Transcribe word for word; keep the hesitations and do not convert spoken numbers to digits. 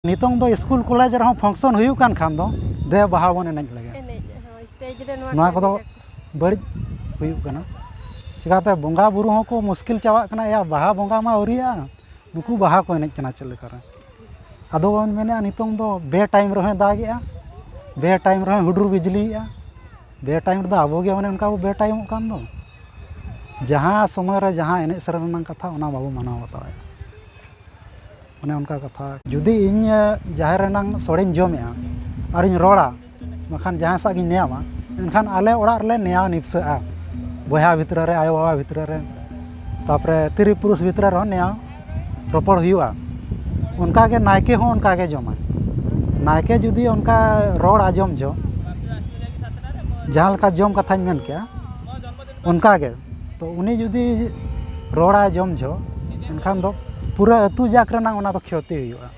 ᱱᱤᱛᱚᱝ ᱫᱚ school college ᱨᱮᱦᱚᱸ ᱯᱷᱟᱝᱥᱚᱱ ᱦᱩᱭᱩᱜ ᱠᱟᱱ ᱠᱷᱟᱱ ᱫᱚ, ᱫᱮ ᱵᱟᱦᱟ ᱵᱚᱱ ᱮᱱᱮᱡ ᱞᱮᱜᱮ᱾ ᱮᱱᱮᱡ, ᱦᱳᱭ, ᱥᱴᱮᱡᱽ ᱨᱮ ᱱᱚᱣᱟ ᱱᱚᱣᱟ ᱠᱚ ᱠᱚᱫᱚ ᱮᱱᱮᱡ ᱟᱠᱚ᱾ ᱵᱟᱹᱲᱤᱡ ᱦᱩᱭᱩᱜ ᱠᱟᱱᱟ᱾ ᱪᱤᱠᱟᱹᱛᱮ ᱵᱚᱸᱜᱟ ᱵᱩᱨᱩ ᱦᱚᱸᱠᱚ ᱢᱩᱥᱠᱤᱞ ᱪᱟᱵᱟᱜ ᱠᱟᱱᱟ᱾ ᱮᱭᱟ, ᱵᱟᱦᱟ ᱵᱚᱸᱜᱟ ᱢᱟ ᱟᱹᱣᱨᱤᱭᱟᱜᱼᱟ, ᱱᱩᱠᱩ ᱵᱟᱦᱟ ᱠᱚ ᱮᱱᱮᱡ ᱠᱟᱱᱟ ᱪᱮᱫ ᱞᱮᱠᱟᱨᱮ? ᱟᱫᱚ ᱵᱚᱱ ᱢᱮᱱᱮᱫᱼᱟ, ᱱᱤᱛᱚᱝ ᱫᱚ ᱵᱮ ᱴᱟᱭᱤᱢ ᱨᱮᱦᱚᱸᱭ ᱫᱟᱜᱮᱜᱼᱟ, ᱵᱮ ᱴᱟᱭᱤᱢ ᱨᱮᱦᱚᱸᱭ ᱦᱩᱰᱩᱨ ᱵᱤᱡᱽᱞᱤᱭᱮᱜᱼᱟ, ᱵᱮ ᱴᱟᱭᱤᱢ ᱨᱮᱫᱚ ᱟᱵᱚ ᱜᱮ ᱚᱱᱮ ᱚᱱᱠᱟ ᱵᱚ ᱵᱮ ᱴᱟᱭᱤᱢᱚᱜ ᱠᱟᱱ ᱫᱚ᱾ ᱡᱟᱦᱟᱸ ᱥᱚᱢᱚᱭ ᱨᱮ ᱡᱟᱦᱟᱸ ᱮᱱᱮᱡ ᱥᱮᱨᱮᱧ ᱨᱮᱱᱟᱜ ᱠᱟᱛᱷᱟ, ᱚᱱᱟ ᱵᱟᱵᱚ ᱢᱟᱱᱟᱣ ᱵᱟᱛᱟᱣᱮᱫᱼᱟ᱾ ᱚᱱᱮ ᱚᱱᱠᱟ ᱠᱟᱛᱷᱟ᱾ ᱡᱩᱫᱤ ᱤᱧ, ᱮ, ᱡᱟᱦᱮᱨ ᱨᱮᱱᱟᱝ ᱥᱚᱲᱮᱧ ᱡᱚᱢᱮᱜᱼᱟ ᱟᱨᱤᱧ ᱨᱚᱲᱟ, ᱵᱟᱠᱷᱟᱱ ᱡᱟᱦᱟᱸᱭ ᱥᱟᱶ ᱜᱤᱧ ᱱᱮᱭᱟᱢᱟ, ᱮᱱᱠᱷᱟᱱ ᱟᱞᱮ ᱚᱲᱟᱜ ᱨᱮᱞᱮ ᱱᱮᱭᱟᱣ ᱱᱤᱯᱥᱟᱹᱜᱼᱟ᱾ ᱵᱚᱭᱦᱟ ᱵᱷᱤᱛᱨᱤ ᱨᱮ, ᱟᱭᱳᱼᱵᱟᱵᱟ ᱵᱷᱤᱛᱨᱤ ᱨᱮ, ᱛᱟᱨᱯᱚᱨᱮ ᱛᱤᱨᱤ ᱯᱩᱨᱩᱥ ᱵᱷᱤᱛᱨᱤ ᱨᱮᱦᱚᱸ ᱱᱮᱭᱟᱣ ᱨᱚᱯᱚᱲ ᱦᱩᱭᱩᱜᱼᱟ᱾ ᱚᱱᱠᱟᱜᱮ ᱱᱟᱭᱠᱮ ᱦᱚᱸ ᱚᱱᱠᱟᱜᱮ ᱡᱚᱢᱟᱭ᱾ ᱱᱟᱭᱠᱮ ᱡᱩᱫᱤ ᱚᱱᱠᱟ ᱨᱚᱲ ᱟᱸᱡᱚᱢ ᱡᱚ, ᱡᱟᱦᱟᱸ ᱞᱮᱠᱟ ᱡᱚᱢ ᱠᱟᱛᱷᱟᱧ ᱢᱮᱱ ᱠᱮᱜᱼᱟ, ᱚᱱᱠᱟᱜᱮ᱾ ᱛᱚ ᱩᱱᱤ ᱡᱩᱫᱤ ᱨᱚᱲᱟᱭ ᱡᱚᱢ ᱡᱚ, ᱮᱱᱠᱷᱟᱱ ᱫᱚ ᱯᱩᱨᱟᱹ ᱟᱹᱛᱩ ᱡᱟᱠ ᱨᱮᱱᱟᱝ ᱚᱱᱟ ᱫᱚ ᱠᱷᱚᱛᱤ ᱦᱩᱭᱩᱜᱼᱟ᱾